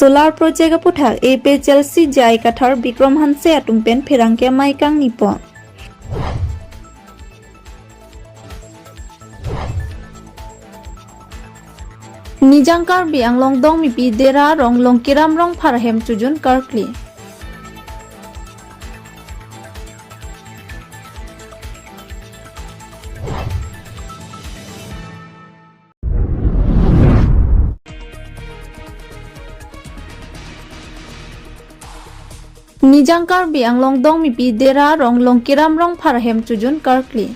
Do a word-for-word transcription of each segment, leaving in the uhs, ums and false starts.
Solar project aputhak A P H L C J I Kathar, Bikram Hanse atum pen pherangke amei kangni pon. Nijang Karbi Anglong Dongmipi Dera Rong Longkiram Rongphar ahem chojun karkli. Nijang Karbi Anglong Dongmipi Dera Rong Longkiram Rongphar ahem chojun karkli.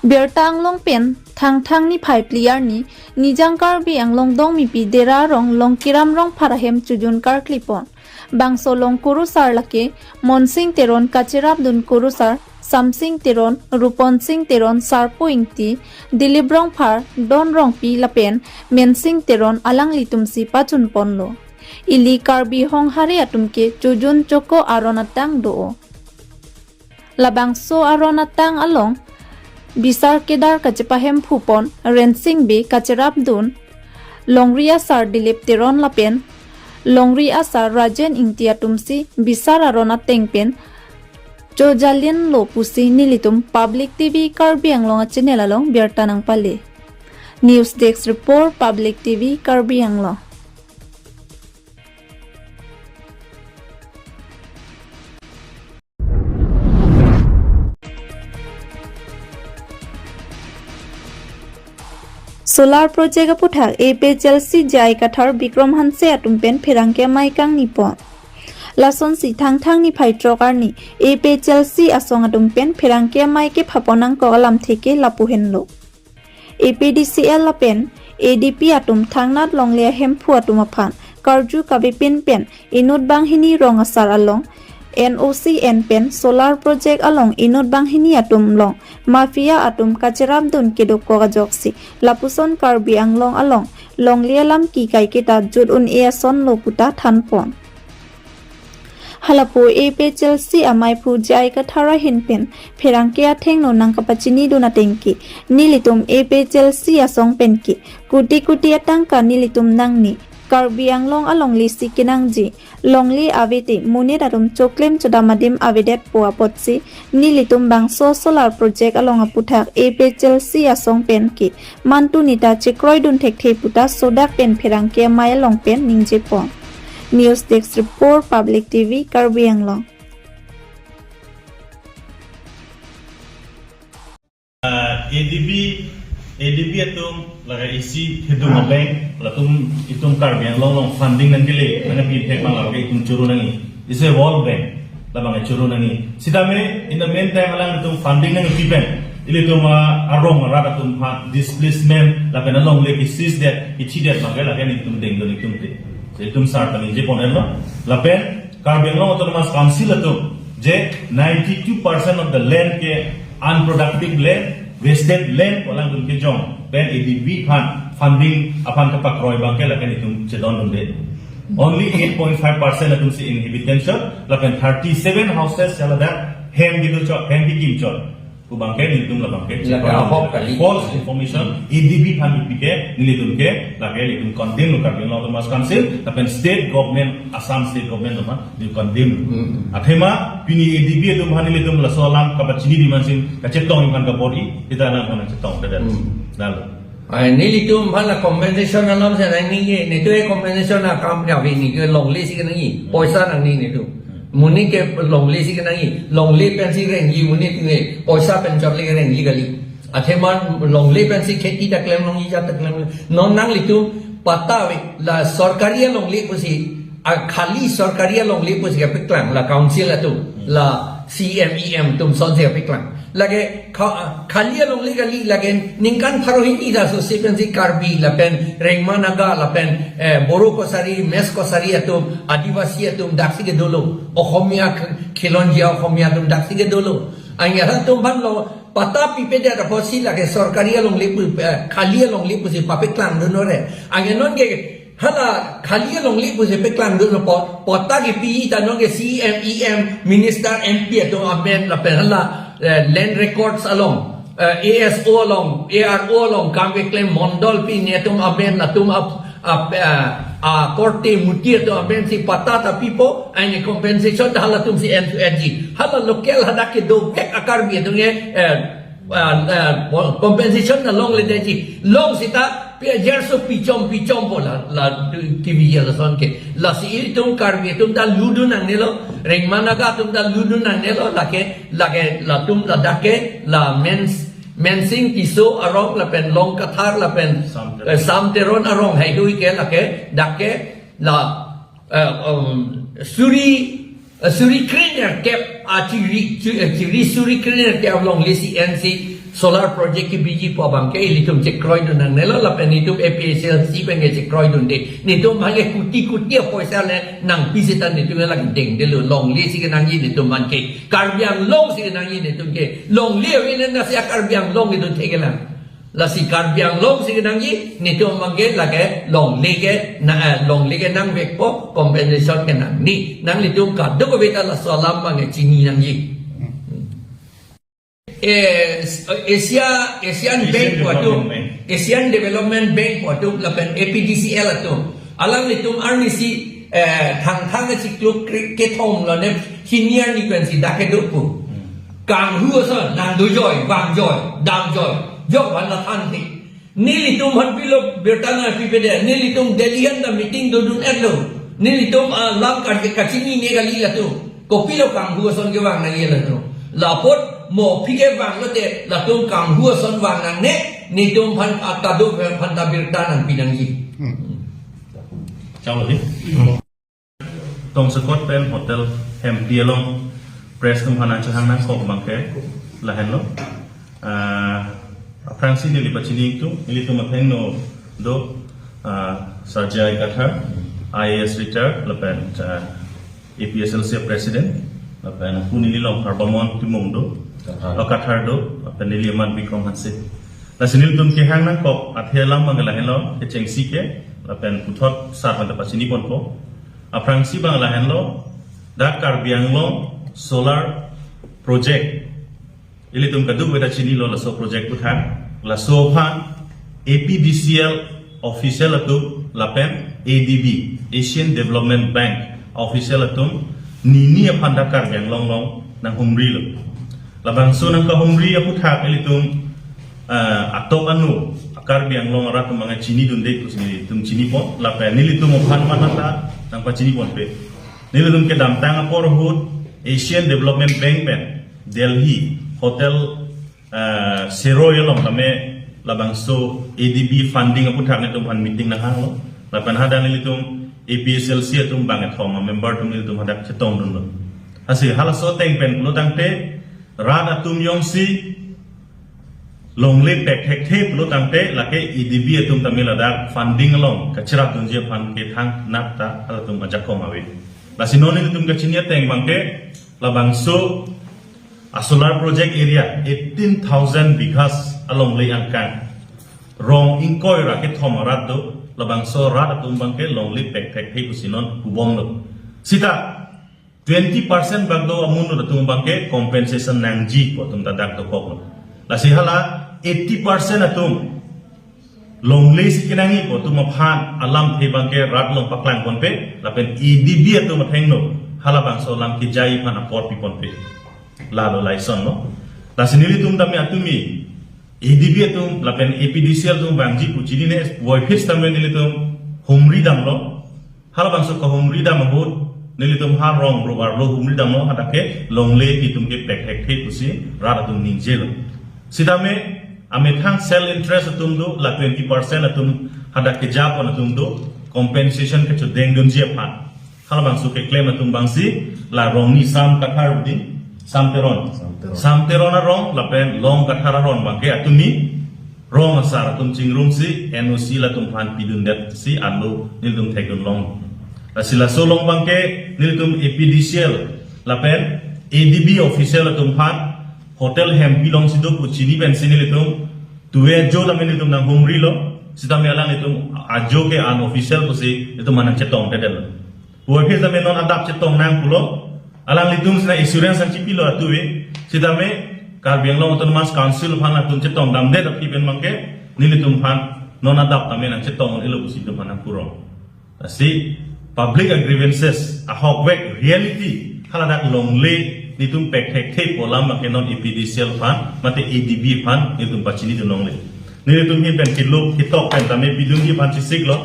Birta Anglong pen Thangthang niphai phli arni Nijang Karbi Anglong Dongmipi Dera Rong Longkiram Rongphar ahem chojun karkli pon. Bangso along kurusar lake Monsing Teron, kachirapdun kurusar Samsing Teron, Ruponsing Teron, Sarpo Ingti, Dilip Rongphar, Don Rongpi lapen Mensing Teron alanglitumsi pachun ponlo. Ili Karbi Honghari atum ke chojun choko aron atang do. Labangso aron atang along bisar kedar kachepahemphu pon Rensing Bey, kachirapdun longri asar Dilip Teron lapen longri asar Rajen Ingti atumsi bisar aron ateng pen chojalinlo pusi nelitum Public T V Karbi Anglong a channel along birta nangpale. News Desk Report, Public T V Karbi Anglong. Solar project aputhak A P H L C J I Kathar, Bikram Hanse atum pen pherangke amei kangni pon. Lasonsi Thangthang niphai throk arni A P H L C asong atum pen pherangke amei kepha pon nangkok alamthe ke lapu henlo. A P D C L lapen A D P atum thangnat longle ahemphu atum aphan karju kavepin pen inut banghini rong asar along N O C en pen solar project along inut banghini atum along mafia atum kachirapdun kedokok ajoksi lapuson Karbi Anglong along longle alam kekai kita jut un-e asonlo puta than pon. Halapu A P H L C ameiphu J I Kathar ahin pen pherangke athengno nangkapachinidun ateng ke, nelitum A P H L C asong pen ke kuti kuti atangka nelitum nangni, Karbi Anglong alongle si kenangji, longle ave te monit atum choklem chodam adim avedetpo apotsi nelitum bangso solar project along aputhak A P H L C asong pen ke mantu neta chekroidun thekthe puta sodak pen pherangke amei along pen ningje pon. News Desk Report, Public T V Karbi Anglong. Ah, A D B, A D B atum laga isi hidung abeng, latum itum Karbi Anglong along funding nangkele, nangpi thek mang laga itum choro nangji. Isi World Bank labang choro nangji. Sitame in the meantime alangtum funding nangpi pen ilitum, ah, arong arat atum aphan displacement lapen alongle ke seize det, ithi det abangke lapen itum dengdun itum te. So itum sar kami je ponelo. Lapen Karbi Anglong Autonomous Council atum je ninety-two percent of the land ke unproductive land, wasted land, alangtum kejong pen A D B aphan funding aphan kapakroi abangke lapen itum chedondunde. Only eight point five percent atumsi inhabitants chot, lapen thirty-seven houses ya ladak hem kedo chot, hem kekim chot. Pu abangke nelitum labangke lapen ahok kali. False information, A D B aphan kepi ke nelitum ke, lake nelitum condemn lo Karbi Anglong Autonomous Council, lapen state government, Assam state government aphan nelitum condemn lo. Hmm. Athema pini A D B atum aphan nelitum laso alam kapachinidi mansin, kachetong aphan kabor-i, kita alam aphan chetong kedet. Hmm. Dalo. Ai, nelitum aphan la compensation alam si nangji, netum e compensation akam ke ave, neke longle si kenangji, poisa nangji netum. Monit ke longle si kenangji, longle pensi rengji monit ne, poisa pen chot le rengji kali. Athema longle pensi kheti ta klem longji, jat ta klem longji. Non nanglitum patta ave, la sorkari alongle pusi, a khali sorkari alongle pusi kapeklang, la council atum, la C M E M atum asonsi kapeklang. Lake kha-, khali alongle kali, lake ningkan pharo hini ta sosi pensi Karbi lapen Rengma Naga lapen, eh, Boro Kachari, Mech Kachari atum, Adivasi atum daksi kedolo. Ohomia k-, khilonjia Ohomia atum daksi kedolo. Anke latum aphan lo patta pipedet apotsi lake sorkari alongle pu, eh, khali alongle pusi papeklangdun ore. Anke nonke hala khali alongle pusi peklangdun apot, patta kepi ta nonke C M, E M, minister, M P atum amen lapen hala, eh, land records along, eh, A S O along, A R O along, kam keklem mondol pine atum amen latum ap-, A, a, a korte muti atum amen si patta ta pipo, aini compensation ta halatum si en-, enji. Hala local hadak kedovek a-Karbi atum ke, eh, ah, ah, compensation ta longledetji. Long sita, pi ajar so pichom pichompo la, la, T V ya lason ke. Lasi itum Karbi atum ta lutdun nangnelo, Rengma Naga atum ta lutdun nangnelo, lake, lake, latum ladak ke, la Mens-, Mensing Tisso arong lapen Long Kathar lapen, Sam Teron. Eh, Sam Teron arong haihui ke lake, dak ke, la, eh, um, suri, eh, suri krenerkep, ah, chiri, chi-, eh, chiri suri krenerkep alongle si en si solar project kebiji pu abang ke ilitum chekroidun nangnelo lapen itum A P H L C pen ke chekroidunde. Netum abang ke kuti kuti apoisa le nangpi seta netum lake dengdetlo, longle si kenangji netum abang ke. Karbi Anglong si kenangji netum ke. Longle ave le nasi a-Karbi Anglong itum thekelang. Lasi Karbi Anglong si kenangji, netum abang ke lake longle ke, na, eh, longle ke nangvekpo, compensation ke nangne. Nanglitum kadokave ta laso alam abang ke chini nangji. Eh, Asia, Asian Asian Bank pu atum, Development Bank. Asian Development Bank pu atum, lapen A P D C L atum. Alanglitum arnisi, eh, Thangthang achiklo kre-, kethom lone hini arni pensi dak kedo pu. Hmm. Kanghu ason, nangdojoi, vangjoi, damjoi, jok van la thanthi. Nelitum aphan pilo birta nangpipede, nelitum Delhi anta meeting dodun-etlo. Nelitum, ah, lam ka-, kachinine kali latum. Kopilo kanghu ason kevang nangji latum. Lapot mo aphi kevanglote latum kanghu ason vang nangne, netum aphan, ah, kadokave aphan ta birta nangpi nangji. Hmm. Chalo di. Tongsekot pen Hotel Hempi along press atum aphan nangchehang nangkok abang ke lahenlo. Ah, aphrangsi neli pachini ingtung, nelitum athengno do, ah, Sir J I Kathar, I A S retired, lapen, ah, A P H L C president, lapen pu neli Longphar Bamon Timung do, Kathar. Oh, Kathar do, lapen neli aman Bikram Hanse. Lasi nelitum kehang nangkok athe alam abang lahenlo, kechengsi ke, lapen puthot sar abang ta pachini ponpo. Aphrangsi abang lahenlo, dak Karbi Anglong solar project. Ilitum kadokave ta chinilo laso project aputhak. Laso aphan A P D C L official atum lapen A D B, Asian Development Bank official atum nini aphan dak Karbi Anglong along nanghumrilo. Labangso nangkahumri aputhak ilitum, eh, atok anu Karbi Anglong arat atum abang chinidunde pusi nelitum chinipo, lapen nelitum aphan mata ta nangpachini ponpe. Nelitum kedamtang apor ahut Asian Development Bank pen Delhi Hotel, eh, Siroi along tame labangso A D B funding aputhak nelitum aphan meeting nanghanglo. Lapen hadak nelitum A P H L C atum bangkethom a-member atum nelitum hadak chetongdunlo. Lasi halaso ateng pen pulo tangte rat atum jongsi longle pekthekthe pulo tangte lake A D B atum tame ladak funding along kacherapdunji aphan ke thangnat ta halatum ajakong ave. Lasi non nelitum kachini ateng abang ke labangso a-solar project area eighteen thousand bighas alongle angkang rong ingkoi ra kethom arat do, labangso rat atum abang ke longle pekthekthe pusi non hubomlo. Sita twenty percent bak do amonit atum abang ke compensation nangji pu atum ta dak dokoklo. Lasi hala eighty percent atum longle si kenangji pu atum aphan alamthe abang ke rat along paklang ponpe, lapen A D B atum athengno halabangso alam kejai aphan apor pi ponpe. Lalo laisonlo. Lasi nelitum tame atumi A D B atum lapen A P D C L atum vangji pu chinine, puvoiphit tame nelitum humri damlo. Halabangso kahumri dam ahut nelitum ha rong ro arlo humri damlo, hadak ke longle itum ke pekthekthe pusi rat atum ningjelo. Sitame amethang self interest atum do, la twenty percent atum hadak kejapon atum do, compensation kechodengdunji aphan. Halabangso keklem atum abangsi la Rongni Sam Kathar budi, Sam Teron. Sam Teron. Sam Teron arong lapen Long Kathar arong abang ke atumi rong asar atum chingrumsi N O C latum aphan pidundet si arlo nelitum thekdunlong. Lasi laso along abang ke nelitum A P D C L lapen A D B official atum aphan Hotel Hempi alongsi do pu chini pensi nelitum tuve ajo tame nelitum nanghumrilo, sitame alanglitum ajo ke unofficial pusi nelitum aphan nangchetongdedetlo. Puvoiphit tame non adap chetong nang pulo, alanglitum sina assurance nangchipilo atuve, sitame Karbi Anglong Autonomous Council aphan latum chetongdamdet aphi pen abang ke nelitum aphan Non adap tame nangchetong un-elo pusi itum aphan nangpurong. Lasi public a grievances ahokvek reality haladak longle nelitum pekthekthe pu alam abangke non A P D C L aphan mate A D B aphan nelitum pachinidun longle. Nelitum ahin pen kilo kitok pen tame pidunji aphan chesiklo.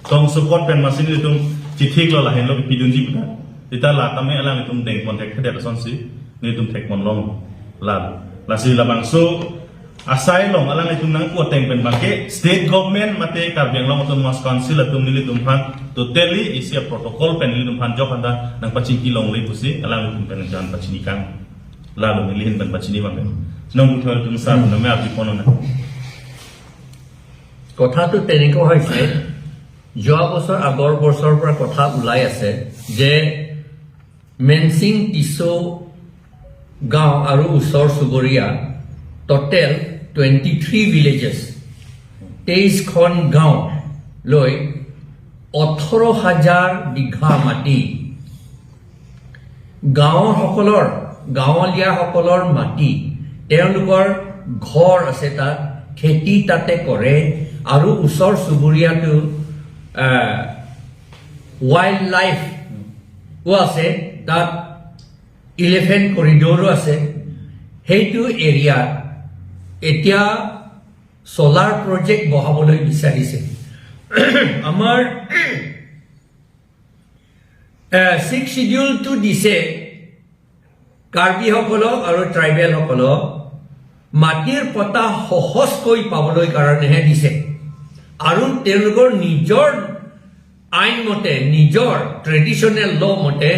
Tongsukot pen masi nelitum chithiklo, lahenlo pidunji pu ta. Seta la tame alanglitum dengpon thekthedet asonsi nelitum thekpon long. La, lasi labangso asai along alanglitum nangpu ateng pen abangke state government mate Karbi Anglong Autonomous Council atum nelitum aphan totally isi a protocol pen nelitum aphan jok anta nangpachingki longle pusi alanglitum pen nangjan pachini kang. Lalo neli ahin pen pachini abangke. Nong puthot atum sa nome api pono na. কথাটো তেনেকুৱা হৈছে, যোৱা বছৰ আগৰ বছৰৰ পৰা কথা ওলাই আছে যে মেনচিং, টিচৌ গাঁও আৰু ওচৰ চুবুৰীয়া, টোটেল টুৱেণ্টি থ্ৰী ভিলেজেছ, তেইছখন গাঁও লৈ ওঠৰ হাজাৰ বিঘা মাটি গাঁৱৰসকলৰ, গাঁৱলীয়াসকলৰ মাটি, তেওঁলোকৰ ঘৰ আছে তাত, খেতি তাতে কৰে আৰু ওচৰ চুবুৰীয়াটো, আহ, ৱাইল্ড লাইফো আছে তাত, ইলিফেণ্ট কৰিডৰো আছে। সেইটো এৰিয়াত এতিয়া চ'লাৰ প্ৰজেক্ট বহাবলৈ বিচাৰিছে। আমাৰ ছিক্স শ্বিডিউলটো দিছে কাৰ্বিসকলক আৰু ট্ৰাইবেলসকলক মাটিৰ পট্টা সহজকৈ পাবলৈ কাৰণেহে দিছে। আৰু তেওঁলোকৰ নিজৰ আইন মতে, নিজৰ ট্ৰেডিশ্যনেল ল মতে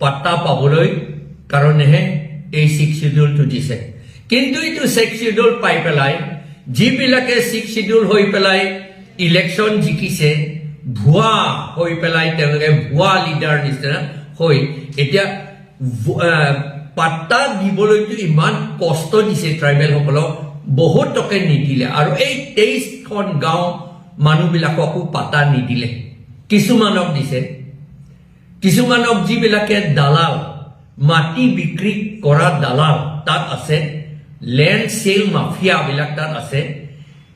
পট্টা পাবলৈ কাৰণেহে এই ছিক্স শ্বিডিউলটো দিছে। কিন্তু এইটো ছিক্স শ্বিডিউল পাই পেলাই যিবিলাকে ছিক্স শ্বিডিউল হৈ পেলাই ইলেকশ্যন জিকিছে, ভুৱা হৈ পেলাই তেওঁলোকে ভুৱা লিডাৰ নিচিনা হৈ এতিয়া ভু-, আহ, পাট্টা দিবলৈতো ইমান কষ্ট দিছে ট্ৰাইবেলসকলক, বহুত টকা নিদিলে। আৰু এই তেইছখন গাঁও মানুহবিলাককো পাট্টা নিদিলে, কিছুমানক দিছে। কিছুমানক যিবিলাকে দালাল, মাটি বিক্ৰী কৰা দালাল তাত আছে, লেণ্ড চেল মাফিয়াবিলাক তাত আছে,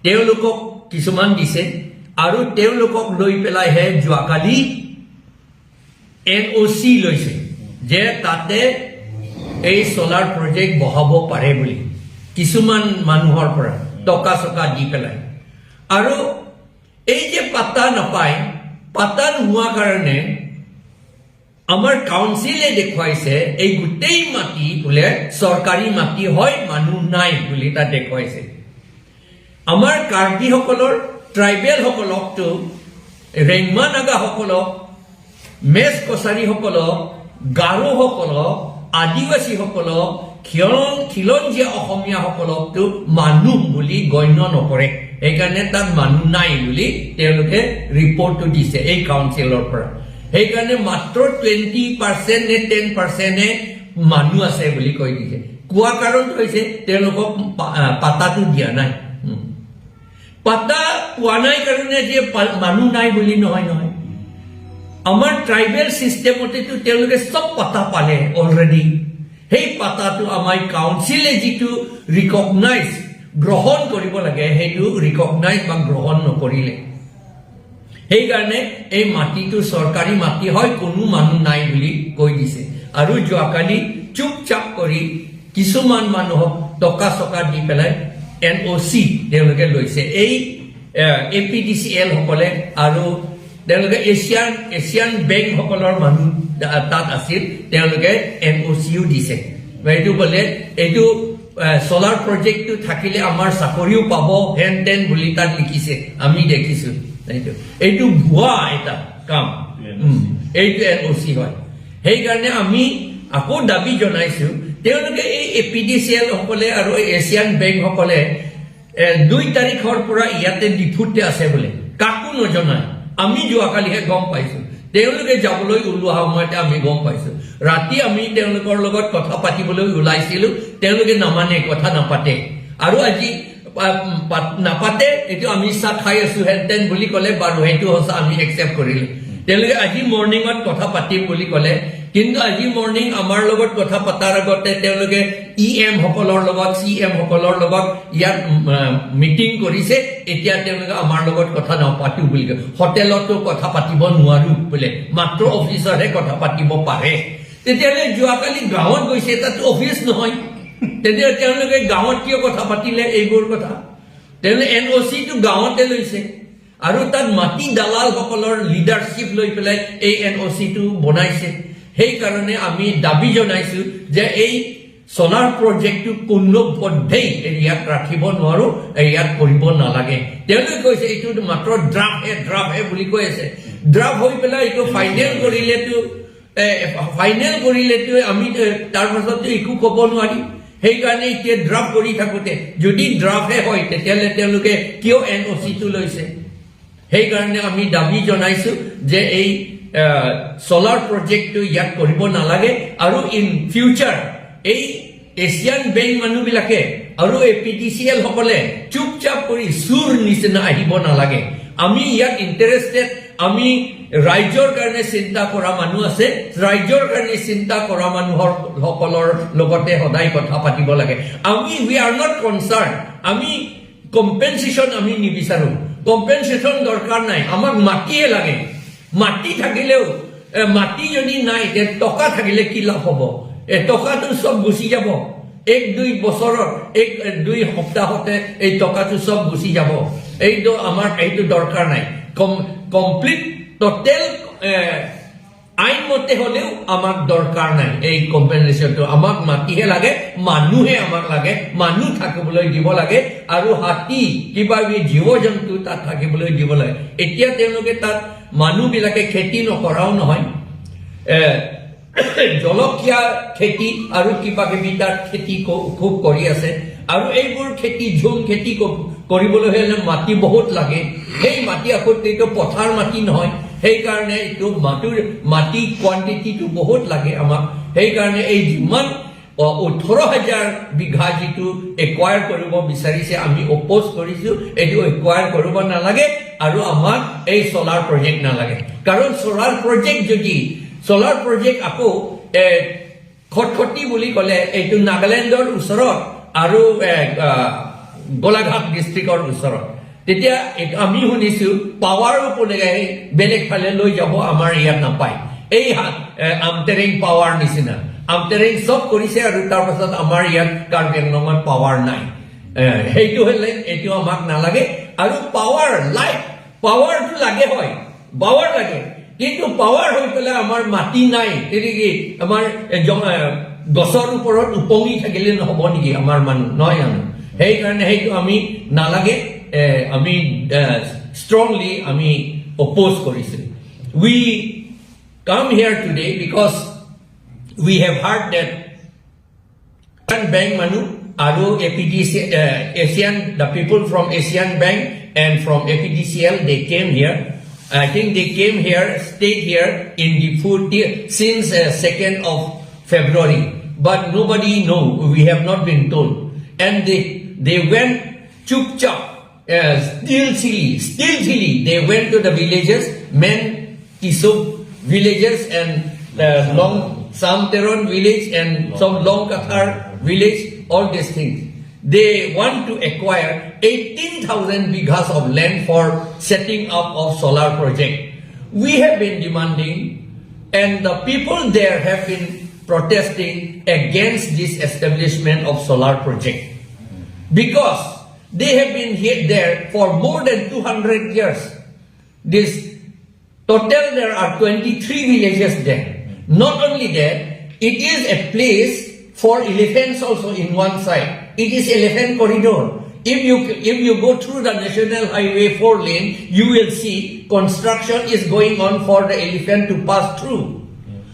তেওঁলোকক কিছুমান দিছে। আৰু তেওঁলোকক লৈ পেলাইহে যোৱাকালি এন অ' চি লৈছে যে তাতে এই চ'লাৰ প্ৰজেক্ট বহাব পাৰে বুলি কিছুমান মানুহৰ পৰা টকা চকা দি পেলাই। আৰু এই যে পাট্টা নাপায়, পাট্টা নোহোৱা কাৰণে আমাৰ কাউন্সিলে দেখুৱাইছে এই গোটেই মাটি বোলে চৰকাৰী মাটি হয়, মানুহ নাই বুলি তাত দেখুৱাইছে। আমাৰ কাৰ্বিসকলৰ, ট্ৰাইবেলসকলকতো, ৰেংমা নাগাসকলক, মেচ কছাৰীসকলক, গাৰোসকলক, আদিবাসীসকলক, খিলং-, খিলঞ্জীয়া অসমীয়াসকলকতো মানুহ বুলি গণ্য নকৰে। সেইকাৰণে তাত মানুহ নাই বুলি তেওঁলোকে ৰিপৰ্টটো দিছে এই কাউন্সিলৰ পৰা। সেইকাৰণে মাত্ৰ টুৱেণ্টি পাৰ্চেণ্ট নে টেন পাৰ্চেণ্টে মানুহ আছে বুলি কৈ দিছে। কোৱা কাৰণটো হৈছে তেওঁলোকক পা-, আ, পাট্টাটো দিয়া নাই। উম। পাট্টা পোৱা নাই কাৰণে যে পা-, মানুহ নাই বুলি নহয়, নহয়। আমাৰ ট্ৰাইবেল ছিষ্টেমতেতো তেওঁলোকে চব পাট্টা পালে অলৰেডি। সেই পাট্টাটো আমাৰ কাউন্সিলে যিটো ৰিকগনাইজ, গ্ৰহণ কৰিব লাগে, সেইটো ৰিকগনাইজ বা গ্ৰহণ নকৰিলে। সেইকাৰণে এই মাটিটো চৰকাৰী মাটি হয়, কোনো মানুহ নাই বুলি কৈ দিছে। আৰু যোৱাকালি চুপচাপ কৰি কিছুমান মানুহক টকা চকা দি পেলাই এন অ' চি তেওঁলোকে লৈছে। এই, এ, এ পি ডি চি এল সকলে আৰু তেওঁলোকে এছিয়ান, এছিয়ান বেংক সকলৰ মানুহ তা-, তাত আছিল, তেওঁলোকে এন অ' চিও দিছে। এইটো বোলে, এইটো, এ, চ'লাৰ প্ৰজেক্টটো থাকিলে আমাৰ চাকৰিও পাব, হেন তেন বুলি তাত লিখিছে, আমি দেখিছো। এইটো, এইটো ভুৱা এটা কাম। উম, এইটো এন অ' চি হয়। সেইকাৰণে আমি আকৌ দাবী জনাইছো, তেওঁলোকে এই এ পি ডি চি এল সকলে আৰু এই এছিয়ান বেংক সকলে, এ, দুই তাৰিখৰ পৰা ইয়াতে ডিফুতে আছে বোলে, কাকো নজনায়। আমি যোৱাকালিহে গম পাইছো, তেওঁলোকে যাবলৈ ওলোৱা সময়তে আমি গম পাইছো। ৰাতি আমি তেওঁলোকৰ লগত কথা পাতিবলৈ ওলাইছিলো, তেওঁলোকে নামানে, কথা নাপাতে। আৰু আজি পা-, পা-, নাপাতে, এইটো আমি চাহ খাই আছো, হেন তেন বুলি ক'লে, বাৰু সেইটো সঁচা, আমি একচেপ্ট কৰিলো। তেওঁলোকে আজি মৰ্ণিঙত কথা পাতিম বুলি ক'লে, কিন্তু আজি মৰ্ণিং আমাৰ লগত কথা পতাৰ আগতে তেওঁলোকে ই এম সকলৰ লগত, চি এম সকলৰ লগত ইয়াত, উম, আহ, মিটিং কৰিছে। এতিয়া তেওঁলোকে আমাৰ লগত কথা নাপাতো বুলি কয়। হোটেলতো কথা পাতিব নোৱাৰো বোলে, মাত্ৰ অফিচতহে কথা পাতিব পাৰে। তেতিয়াহ'লে যোৱাকালি গাঁৱত গৈছে, তাতো অফিচ নহয়। তেতিয়া তেওঁলোকে গাঁৱত কিয় কথা পাতিলে এইবোৰ কথা? তেওঁলোকে এন অ' চিটো গাঁৱতে লৈছে আৰু তাত মাটি দালালসকলৰ লিডাৰশ্বিপ লৈ পেলাই এই এন অ' চিটো বনাইছে। সেইকাৰণে আমি দাবী জনাইছো যে এই চলাৰ প্ৰজেক্টটো কোনোপধ্যেই ইয়াত ৰাখিব নোৱাৰো, ইয়াত কৰিব নালাগে। তেওঁলোকে কৈছে এইটো মাত্ৰ ড্ৰাফ্ট হে, ড্ৰাফ্ট হে বুলি কৈ আছে। ড্ৰাফ্ট হৈ পেলাই এইটো ফাইনেল কৰিলেতো, এ, ফাইনেল কৰিলেতো আমি, এ, তাৰ পাছততো একো ক'ব নোৱাৰিম। সেইকাৰণে এতিয়া ড্ৰাফ্ট কৰি থাকোঁতে যদি ড্ৰাফ্টহে হয়, তেতিয়াহ'লে তেওঁলোকে কিয় এন অ' চিটো লৈছে? সেইকাৰণে আমি দাবী জনাইছো যে এই, আহ, চলাৰ প্ৰজেক্টটো ইয়াত কৰিব নালাগে আৰু ইন ফিউচাৰ এই এছিয়ান বেংক মানুহবিলাকে আৰু এ পি ডি চি এল সকলে চুপচাপ কৰি চুৰ নিচিনা আহিব নালাগে। আমি ইয়াত ইণ্টাৰেষ্টেড, আমি ৰাইজৰ কাৰণে চিন্তা কৰা মানুহ আছে, ৰাইজৰ কাৰণে চিন্তা কৰা মানুহৰ সকলৰ লগতে সদায় কথা পাতিব লাগে। আমি, we are not concerned, আমি কম্পেনচেশ্যন আমি নিবিচাৰো। কম্পেনচেশ্যন দৰকাৰ নাই, আমাক মাটিয়ে লাগে। মাটি থাকিলেও, এ, মাটি যদি নাই, তে টকা থাকিলে কি লাভ হ'ব? এ, টকাটো চব গুচি যাব। এক দুই বছৰত, এক, এ, দুই সপ্তাহতে এই টকাটো চব গুচি যাব। এইটো আমাৰ, এইটো দৰকাৰ নাই। কম-, কমপ্লিট, টোটেল, এ, আইন মতে হ'লেও আমাক দৰকাৰ নাই এই কম্পেনচেশ্যনটো। আমাক মাটিহে লাগে, মানুহে আমাক লাগে, মানুহ থাকিবলৈ দিব লাগে আৰু হাতী, কিবা কিবি জীৱ জন্তু তাত থাকিবলৈ দিব লাগে। এতিয়া তেওঁলোকে তাত মানুহবিলাকে খেতি নকৰাও নহয়, এ, জলকীয়া খেতি আৰু কিবা কিবি তাত খেতি ক-, খুব কৰি আছে। আৰু এইবোৰ খেতি, ঝুম খেতি ক-, কৰিবলৈ হ'লে মাটি বহুত লাগে। সেই মাটি আকৌ এইটো পথাৰ মাটি নহয়, সেইকাৰণে এইটো মাটিৰ, মাটি কোৱান্টিটিটো বহুত লাগে আমাক। সেইকাৰণে এই যিমান, অ, ওঠৰ হাজাৰ বিঘা যিটো একুৱায়াৰ কৰিব বিচাৰিছে, আমি অপ'জ কৰিছো। এইটো একুৱায়াৰ কৰিব নালাগে আৰু আমাক এই চলাৰ প্ৰজেক্ট নালাগে। কাৰণ চলাৰ প্ৰজেক্ট যদি, চলাৰ প্ৰজেক্ট আকৌ, এ, খটখটি বুলি ক'লে এইটো নাগালেণ্ডৰ ওচৰত আৰু, এ, আ, গোলাঘাট ডিষ্ট্ৰিক্টৰ ওচৰত। তেতিয়া এইটো আমি শুনিছো পাৱাৰো কোনোবাই বেলেগ ফালে লৈ যাব, আমাৰ ইয়াত নাপায়। এই হা-, এ, আমটেৰেং পাৱাৰ নিচিনা। আমটেৰেং চব কৰিছে আৰু তাৰ পাছত আমাৰ ইয়াত কাৰ্বি আংলঙত পাৱাৰ নাই। এ, সেইটো হ'লে এইটো আমাক নালাগে। আৰু পাৱাৰ, লাইট, পাৱাৰটো লাগে হয়, পাৱাৰ লাগে, কিন্তু পাৱাৰ হৈ পেলাই আমাৰ মাটি নাই। তেনেকে আমাৰ, এ, জ-, এ, গছৰ ওপৰত উপঙি থাকিলে নহ'ব নেকি আমাৰ মানুহ, নহয় জানো? সেইকাৰণে সেইটো আমি নালাগে, এ, আমি, এ, ষ্ট্ৰংলি আমি অপ'জ কৰিছো। We come here today because we have heard that Asian Bank manu, aru A P D C, uh, Asian, the people from Asian Bank and from A P D C L, they came here. I think they came here, stayed here in the food since, uh, second of February. But nobody know. We have not been told. And they, they went chupchap, uh, stealthily, stealthily. They went to the villages, men Tisuk villages and, uh, Long Samteron village and some Long Kathar village, all these things. They want to acquire eighteen thousand bighas of land for setting up of solar project. We have been demanding, and the people there have been protesting against this establishment of solar project, because they have been here, there for more than two hundred years. This total, there are twenty-three villages there. Not only that, it is a place for elephants also in one side. It is elephant corridor. If you, if you go through the National Highway four lane, you will see construction is going on for the elephant to pass through.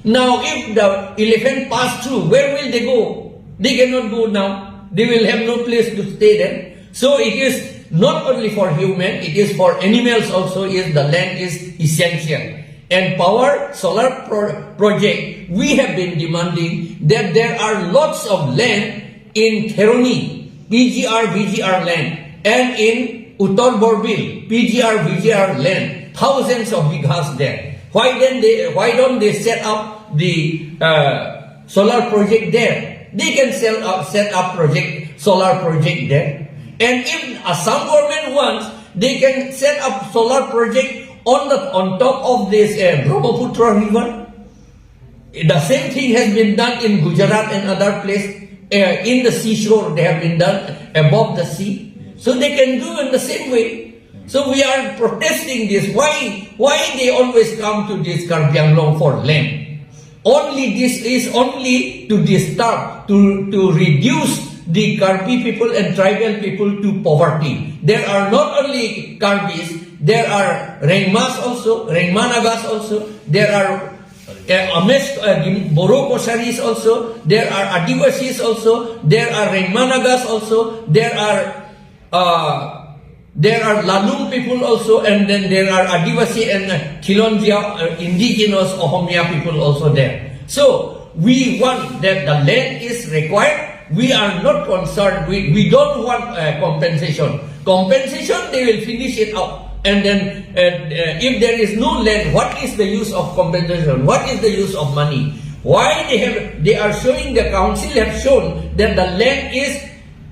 Now, if the elephant pass through, where will they go? They cannot go now. They will have no place to stay then. So it is not only for human, it is for animals also, is the land is essential. And power solar pro-, project, we have been demanding that there are lots of land in Kheroni, P G R, V G R land, and in Uttar Borbil, P G R, V G R land, thousands of bighas there. Why then they, why don't they set up the uh, solar project there. They can sell up, set up project, solar project there. And if Assam government wants, they can set up solar project on the on top of this uh, Brahmaputra River. The same thing has been done in Gujarat and other place. Uh, in the seashore, they have been done above the sea. So they can do in the same way. So we are protesting this. Why, why they always come to this Karbi Anglong for land? Only this is only to disturb, to, to reduce the Karbi people and tribal people to poverty. There are not only Karbis, there are Rengmas also, Rengma Nagas also, there are uh, Ames, uh, Boro Kosaris also, there are Adivasis also, there are Rengma Nagas also, there are uh, there are Lalung people also, and then there are Adivasi and uh, Khilonjia, uh, indigenous Ohomia people also there. So we want that the land is required. We are not concerned. We, we don't want uh, compensation. Compensation, they will finish it out. And then uh, uh, if there is no land, what is the use of compensation? What is the use of money? Why they have, they are showing, the council have shown that the land is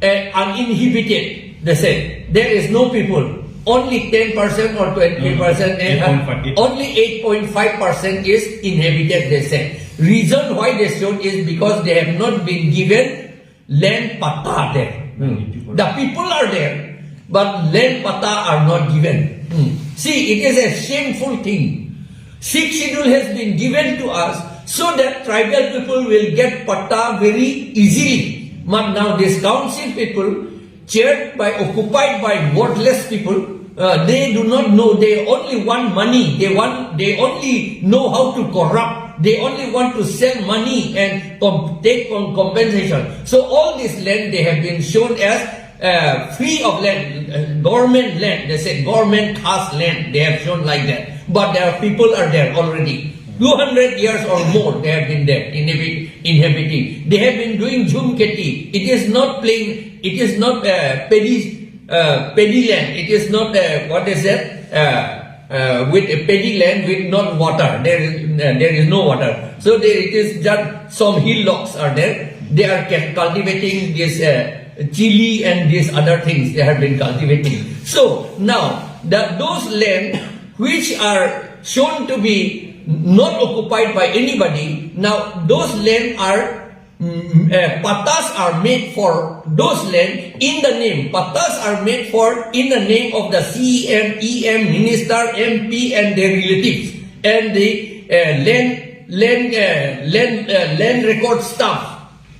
uh, uninhabited, they said. There is no people. Only ten percent or twenty percent, and, uh, eight point five. Only eight point five percent is inhabited, they said. Reason why they showed is because they have not been given land patta there. Hmm. The people are there, but land patta are not given. Hmm. See, it is a shameful thing. Sixth schedule has been given to us so that tribal people will get patta very easily. But now this council people, chaired by, occupied by worthless people, uh, they do not know. They only want money. They want. They only know how to corrupt. They only want to sell money and com- take com- compensation. So all this land they have been shown as uh, free of land, uh, government land, they said government khas land, they have shown like that. But their people are there already. Two hundred years or more they have been there inhabit- inhabiting. They have been doing jhum kheti. It is not plain, it is not uh, paddy, uh, paddy land. It is not, uh, what is that? Uh, uh, with a paddy land with not water. There is, uh, there is no water. So there it is just some hillocks are there. They are ca- cultivating this uh, chili and these other things they have been cultivating. So now that those land which are shown to be not occupied by anybody, now those land are mm, uh, pattas are made for those land in the name. Pattas are made for in the name of the C E M, E M, minister, M P, and their relatives. And the uh, land land uh, land uh, land record staff.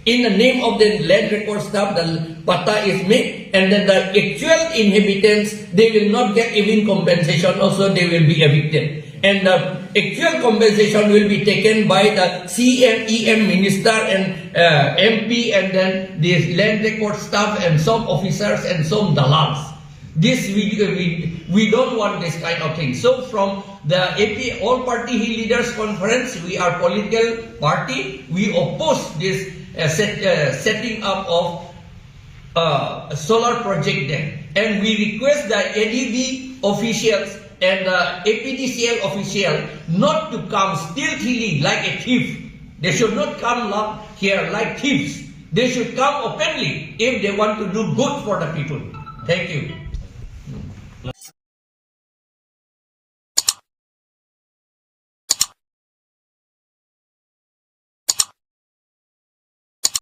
In the name of the land record staff, the patta is made, and then the actual inhabitants, they will not get even compensation. Also, they will be evicted, and the actual compensation will be taken by the C M, E M minister, and uh, M P, and then the land record staff, and some officers, and some dalals. This we, we, we don't want this kind of thing. So from the A P All Party Hill Leaders Conference, we are political party. We oppose this uh, set, uh, setting up of uh, solar project there. And we request the A D B officials and the A P D C L official not to come stealthily like a thief. They should not come up here like thieves. They should come openly if they want to do good for the people. Thank you.